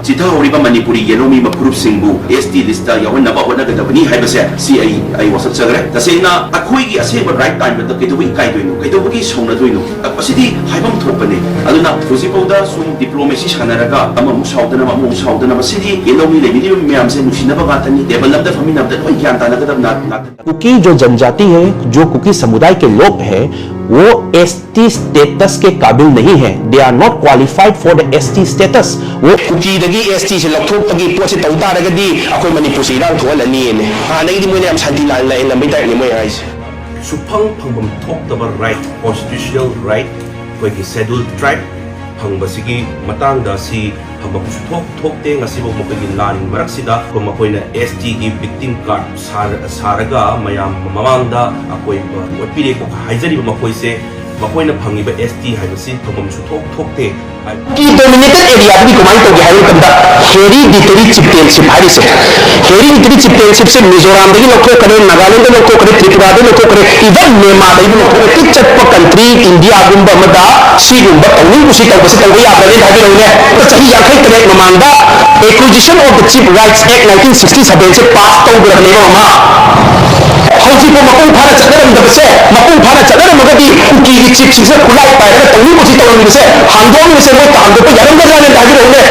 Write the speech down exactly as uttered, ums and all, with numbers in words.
ꯆꯤꯊꯍꯧꯔꯤꯕ ꯃꯅꯤꯄꯨꯔꯤ ꯌꯦꯜꯍꯧꯃꯤ ꯐꯨꯔꯨꯞꯁꯤꯡꯕꯨ ꯑꯦꯁ T list ꯌꯥꯎꯍꯟꯅꯕ ꯍꯣꯠꯅꯒꯗꯕꯅꯤ ꯍꯥꯏꯕꯁꯦ ꯁꯤ ꯑꯩ ꯑꯩ ꯋꯥꯁꯛꯆꯈ꯭ꯔꯦ꯫ ꯇꯁꯦꯡꯅ ꯑꯩꯈꯣꯏꯒꯤ ꯑꯁꯦꯡꯕ ꯔꯥꯏꯠ ꯇꯥꯟꯕꯗ ꯀꯩꯗꯧꯕꯒꯤ ꯏꯀꯥꯏꯗꯣꯏꯅꯣ, ꯀꯩꯗꯧꯕꯒꯤ ꯁꯥꯎꯅꯗꯣꯏꯅꯣ? ꯑꯁꯤꯗꯤ ꯍꯥꯏꯐꯝ ꯊꯣꯛꯄꯅꯦ꯫ ꯑꯗꯨꯅ ꯍꯧꯖꯤꯛꯐꯥꯎꯗ ꯁꯨꯝ ꯗꯤꯄ꯭ꯂꯣꯃꯦꯁꯤ ꯁꯥꯟꯅꯔꯒ ꯑꯃꯃꯨꯛ ꯁꯥꯎꯗꯅꯕ, ꯑꯃꯃꯨꯛ ꯁꯥꯎꯗꯅꯕ, ꯁꯤꯗꯤ ꯌꯦꯜꯍꯧꯃꯤ ꯂꯩꯕꯤꯔꯤꯕ ꯃꯌꯥꯝꯁꯦ ꯅꯨꯡꯁꯤꯅꯕ ꯉꯥꯛꯇꯅꯤ꯫ ꯇꯦꯕꯜ ꯑꯃꯗ ꯐꯝꯃꯤꯟꯅꯕꯗ ꯂꯣꯏ ꯒ꯭ꯌꯥꯟ ꯇꯥꯅꯒꯗꯕ ꯉꯥꯛ-, ꯉꯥꯛꯇꯅꯤ꯫ कुकी जो जनजाति है, जो कुकी समुदाय के लोग हैं, वो एसटी स्टेटस के काबिल नहीं है। They are not qualified for the S T status. वो ꯀꯨꯀꯤꯗꯒꯤ ꯑꯦꯁ ꯇꯤꯁꯦ ꯂꯧꯊꯣꯛꯄꯒꯤ ꯄꯣꯠꯁꯦ ꯇꯧ ꯇꯥꯔꯒꯗꯤ ꯑꯩꯈꯣꯏ ꯃꯅꯤꯄꯨꯔꯁꯦ ꯏꯔꯥꯡ ꯊꯣꯛꯍꯜꯂꯅꯤꯅ꯫ ꯍꯥꯟꯅꯒꯤꯗꯤ ꯃꯣꯏꯅ ꯌꯥꯝ ꯁꯥꯟꯇꯤ ꯂꯥꯟ ꯂꯩꯍꯜꯂꯝꯕꯩ ꯇꯥꯏꯞꯅꯦ ꯃꯣꯏ ꯍꯥꯏꯁꯦ꯫ ꯁꯨꯐꯪ ꯐꯪꯐꯝ ꯊꯣꯛꯇꯕ ꯔꯥꯏꯠ, ꯀꯣꯟꯁꯇꯤꯇ꯭ꯌꯨꯁꯅꯦꯜ ꯔꯥꯏꯠ, ꯑꯩꯈꯣꯏꯒꯤ ꯁꯦꯗꯨꯜ ꯇ꯭ꯔꯥꯏꯕ ꯐꯪꯕꯁꯤꯒꯤ ꯃꯇꯥꯡꯗ ꯁꯤ ꯐꯪꯐꯝ ꯁꯨꯊꯣꯛ ꯊꯣꯛꯇꯦ꯫ ꯉꯁꯤꯐꯥꯎ ꯃꯈꯣꯏꯒꯤ ꯂꯥꯟꯒꯤ ꯃꯔꯛꯁꯤꯗ ꯃꯈꯣꯏꯅ ꯑꯦꯁ ꯇꯤꯒꯤ ꯕꯤꯛꯇꯤꯝ ꯀꯥꯔꯗ ꯁꯥꯔ-, ꯁꯥꯔꯒ ꯃꯌꯥꯝ ꯃꯃꯥꯡꯗ ꯑꯩꯈꯣꯏ ꯑꯣꯠꯄꯤꯔꯦꯀꯣ ꯍꯥꯏꯖꯔꯤꯕ ꯃꯈꯣꯏꯁꯦ, ꯃꯈꯣꯏꯅ ꯐꯪꯉꯤꯕ ꯑꯦꯁ ꯇꯤ ꯍꯥꯏꯕꯁꯤ ꯐꯪꯐꯝ ꯁꯨꯊꯣꯛ ꯊꯣꯛꯇꯦ꯫ ꯀꯤ ꯗꯣꯃꯤꯅꯦꯇꯦꯠ ꯑꯦꯔꯤꯌꯥꯗꯗꯤ ꯀꯃꯥꯏꯅ ꯇꯧꯒꯦ ꯍꯥꯏꯕ ꯃꯇꯝꯗ, ꯍꯦꯔꯤꯗꯤꯇꯔꯤ ꯆꯤꯞꯇꯦꯟꯁꯤꯞ ꯍꯥꯏꯔꯤꯁꯦ, ꯍꯦꯔꯤꯗꯤꯇꯔꯤ ꯆꯤꯞꯇꯦꯟꯁꯤꯞꯁꯦ ꯃꯤꯖꯣꯔꯥꯝꯗꯒꯤ ꯂꯧꯊꯣꯛꯈ꯭ꯔꯦ, ꯅꯥꯒꯥꯂꯦꯟꯗꯒꯤ ꯂꯧꯊꯣꯛꯈ꯭ꯔꯦ, ꯇ꯭ꯔꯤꯄꯨꯔꯥꯗꯒꯤ ꯂꯧꯊꯣꯛꯈ꯭ꯔꯦ, ꯏꯚꯟ ꯃ꯭ꯌꯥꯟꯃꯥꯔꯗꯒꯤ ꯂꯧꯊꯣꯛꯈ꯭ꯔꯦ꯫ ꯆꯠꯄ ꯀꯟꯇ꯭ꯔꯤ ꯏꯟꯗꯤꯌꯥꯒꯨꯝꯕ ꯑꯃꯗ ꯁꯤꯒꯨꯝꯕ ꯇꯧꯅꯤꯡ ꯀꯨꯁꯤ ꯇꯧꯕꯁꯤ ꯇꯧꯕ ꯌꯥꯕ꯭ꯔꯅꯦ ꯍꯥꯏꯕꯤꯔꯛꯎꯅꯦ꯫ ꯆꯍꯤ ꯌꯥꯡꯈꯩ ꯇꯔꯦꯠ ꯃꯃꯥꯡꯗ Acquisition of the Chief Rights Act nineteen sixty seven say pass ꯇꯧꯈ꯭ꯔꯕꯅꯦꯕ ꯃꯃꯥ꯫ ꯍꯧꯖꯤꯛꯐꯥꯎ ꯃꯄꯨꯡ ꯐꯥꯅ ꯆꯠꯅꯔꯝꯗꯕꯁꯦ, ꯃꯄꯨꯡ ꯐꯥꯅ ꯆꯠꯅꯔꯝꯃꯒꯗꯤ ꯀꯨꯀꯤꯒꯤ ꯆꯤꯞꯁꯤꯡꯁꯤꯅ ꯈꯨꯠꯂꯥꯏ ꯄꯥꯏꯔꯒ ꯇꯧꯅꯤꯡ ꯀꯨꯁꯤ ꯇꯧꯔꯝꯃꯤꯕꯁꯦ ꯍꯥꯡꯗꯣꯛꯑꯝꯃꯤꯕꯁꯦ ꯃꯣꯏ ꯍꯥꯡꯗꯣꯛꯄ ꯌꯥꯔꯝꯒꯗ꯭ꯔꯥꯅꯦ ꯑꯝꯇ ꯍꯥꯏꯕꯤꯔꯛꯎꯅꯦ꯫